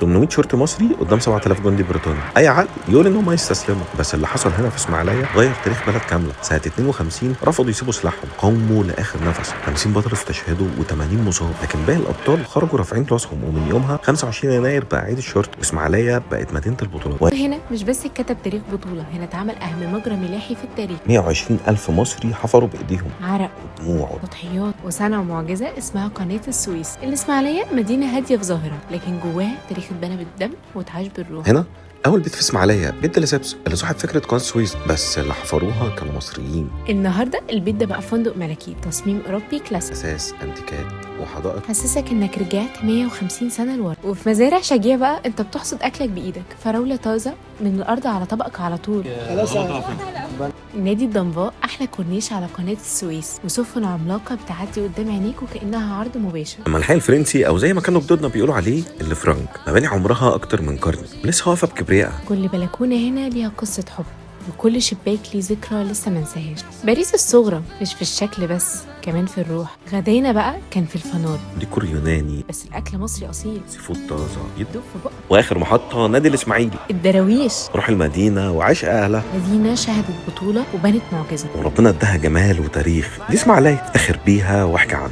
800 شرطي مصري قدام 7000 جندي بريطاني. اي عقل يقول ان هم يستسلموا، بس اللي حصل هنا في اسماعيليه غير تاريخ بلد كاملة. سنة 52 رفضوا يسيبوا سلاحهم، قاوموا لاخر نفس. 50 بطل استشهدوا و80 مصاب، لكن باقي الابطال خرجوا رافعين راسهم. ومن يومها 25 يناير بقى عيد الشرطة، واسماعيليه بقت مدينة البطولات. وهنا مش بس اتكتب تاريخ بطولة، هنا اتعمل أهم مجرى ملاحي في التاريخ. 120 ألف مصري حفروا بإيديهم، عرق ودموع، تضحيات، وصنعوا معجزة اسمها قناة السويس. الإسماعيلية مدينة هادية في ظاهرها، لكن جواها تاريخ اتبنى بالدم واتعاش بالروح. هنا أول بيت في إسماعيلية، بيت ديليسيبس اللي صاحب فكرة قناة السويس، بس اللي حفروها كانوا مصريين. النهارده البيت ده بقى فندق ملكي، تصميم أوروبي كلاسيك، أساس أنتيكات وحدائق. حسسك انك رجعت 150 سنة لورا. وفي مزارع شجيع بقى انت بتحصد اكلك بايدك، فراولة طازة من الارض على طبقك على طول. نادي الضنباء احلى كورنيش على قناة السويس، وسفن عملاقة بتعدي قدام عينيك وكأنها عرض مباشر. أما الحي الفرنسي أو زي ما كانوا جدودنا بيقولوا عليه الفرنك، مباني عمرها أكتر من قرن ولسه واقفة بكبريائها. كل بلكونة هنا ليها قصة حب، وكل شباك ليه ذكرى لسه منساهاش. باريس الصغرى مش في الشكل بس، كمان في الروح. غدانا بقى كان في الفنار، ديكور يوناني، بس الأكل مصري أصيل، seafood طازة. يدوب في بقك. وآخر محطة نادي الإسماعيلي، الدراويش، روح المدينة وعشق أهلها. مدينة شهدت بطولة وبنت معجزة. وربنا اداها جمال وتاريخ. دي اسماعيلية، افتخر بيها واحكي عنها.